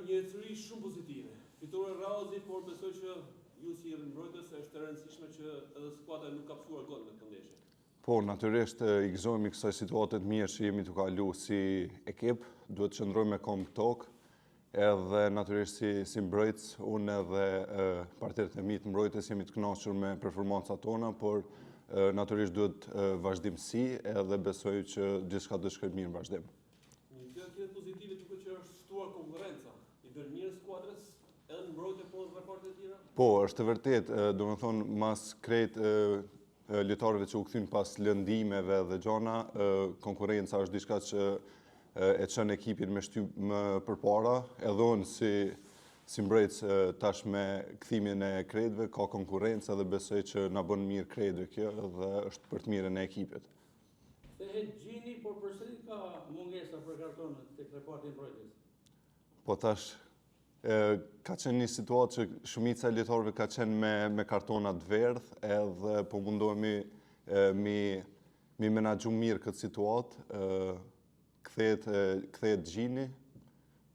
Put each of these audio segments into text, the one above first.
Një ecuri shumë pozitive. Fitore radhazi, por besoj që ju si mbrojtës është e rëndësishme që edhe skuadra nuk ka pësuar gol në këtë ndeshje. Po, natyrisht i gëzohemi kësaj situate të mirë që jemi tu kalu si ekip, duhet të qëndrojmë me komë n'tokë, edhe natyrisht si, si mbrojtës, unë edhe partnerët e mi të mbrojtjes jemi të kënaqur me performancat tona, por natyrisht duhet vazhdimësi edhe besoj që gjithçka do të shkojë mirë në vazhdim. Një gjë tjetër pozitive duket që është shtuar konkurrenca. I bën mirë skuadrës edhe në mbrojtje po edhe në repartet e tjera? Po, është e vërtetë, domethënë mas krejt lojtarëve që u kthyn pas lëndimeve dhe gjana, konkurrenca është diçka që e çon ekipin me shty më përpara, edhe unë si si mbrojtës tash me kthimin e krejtve ka konkurrencë edhe besoj që na bën mirë krejtve kjo dhe është për të mirën e ekipit. Kthehet Gjini, por përsëri ka mungesa për kartonët tek reparti i mbrojtjes. Po tash e, ka qenë një situatë që shumica e lojtarëve ka qenë me me kartona të verdhë, edhe po mundohemi e, mi mi menaxhu mirë këtë situatë, e, kthehet e, kthehet Gjini.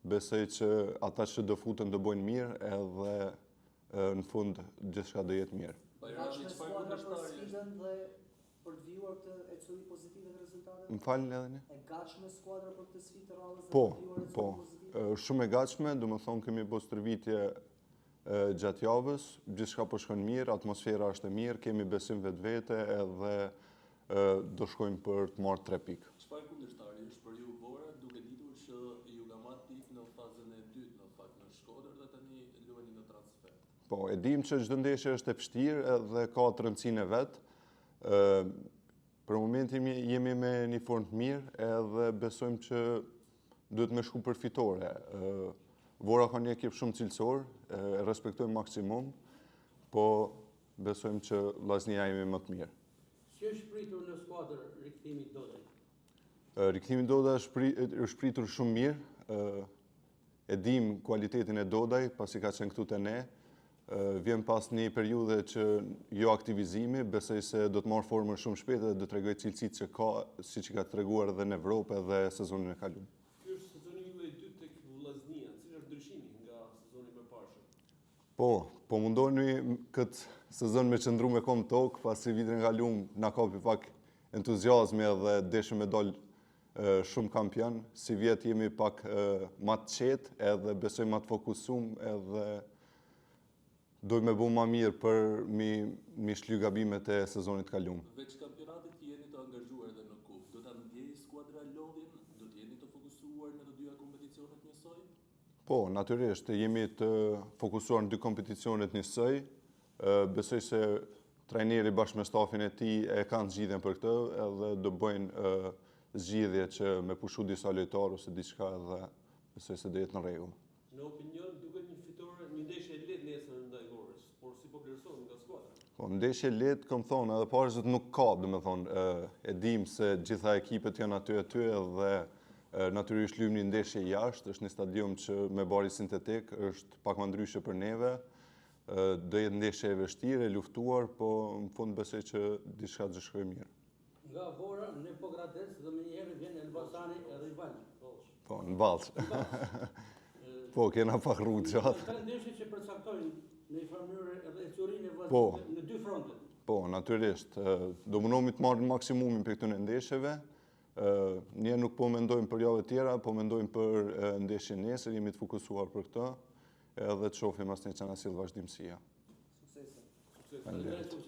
Besoj që ata që do futen do bojnë mirë edhe e, në fund gjithçka do jetë mirë. Bajrami, çfarë kundërshtari është? Dhe për të vijuar këtë ecuri pozitive të rezultateve? Më falni edhe një? E gatshme skuadra për këtë sfidë të radhës dhe po, për të vijuar ecuri po, pozitive? Shumë e gatshme, domethënë kemi bo stërvitje gjatë javës, gjithçka po shkon mirë, atmosfera është e mirë, kemi besim n'vetvete edhe do shkojmë për të marrë 3 pikë. Çfarë kundërshtari është për ju Vora, duke ditur që ju ka marrë pikë në fazën e dytë në fakt në Shkodër dhe tani luani në transfertë? Po, e dim që çdo ndeshje është e vështirë edhe ka atë rëndësinë e vet. Ë për momentin jemi me një formë të mirë edhe besojmë që duhet me shku për fitore. Ë Vora ka një ekip shumë cilësor, e respektojmë maksimum, po besojmë që Vllaznia jemi më të mirë. Si është pritur në skuadër rikthimi i Dodaj? Rikthimi i Dodaj është, është pritur shumë mirë. E dimë kualitetin e Dodaj, pasi ka qenë këtu te ne. Vjen pas një periudhe që jo aktivizimi, besoj se do të marrë formën shumë shpejt dhe do të tregojë cilësitë që ka, siç i ka treguar edhe në Evropë edhe sezonin e kaluar. Ky është sezoni juaj i dytë tek Vllaznia, cili është ndryshimi nga sezoni i mëparshëm? Po, po mundohemi këtë sezon me qëndru me komë n'tokë, pasi vitin e kalum na kapi pak entuziazmi edhe deshëm me dalë shumë kampion, sivjet jemi pak ma të qetë edhe besoj ma të fokusum edhe dojmë me bo ma mirë për mi, mi shly gabimet e sezonit të kalum. Veç kampionatit jeni të angazhuar edhe në kupë, do ta ndjejë skuadra lodhjen, do të jeni të fokusuar në të dyja kompeticionet njësoj? Po, natyrisht, jemi të fokusuar në dy kompeticionet njësoj. Besoj se trajneri bashkë me stafin e tij e kanë zgjidhjen për këtë edhe do bëjnë zgjidhje që me pushu disa lojtarë ose diçka edhe besoj se do jetë në rregull. Në opinion duket një fitore, një ndeshje e lehtë nesër ndaj Vorës, por si po vlerësohet nga skuadra? Po, ndeshje e lehtë, kom thonë, edhe parë nuk ka, domethonë, e dim se gjitha ekipet janë aty aty edhe natyrisht lymë një ndeshje jashtë, është një stadium që me bari sintetik, është pak më ndryshe për neve, do jetë ndeshje e vështirë, e luftuar, po në fund besoj që diçka do shkojë mirë. Nga Vora në Pogradec dhe menjëherë vjen Elbasani rival. Po, në Ballsh. Po, kena pak rrugë gjatë. Tre ndeshje që përcaktojnë në një farë mënyre edhe ecurinë e po. në dy frontet. Po, natyrisht. Do mundohemi të marrim maksimumin prej këtyre ndeshjeve. Ne nuk po mendojmë për javët tjera, po mendojmë për ndeshjen nesër, jemi të fokusuar për këtë, edhe të shohim pastaj çka na sjell vazhdimësia. Suksese. Suksese.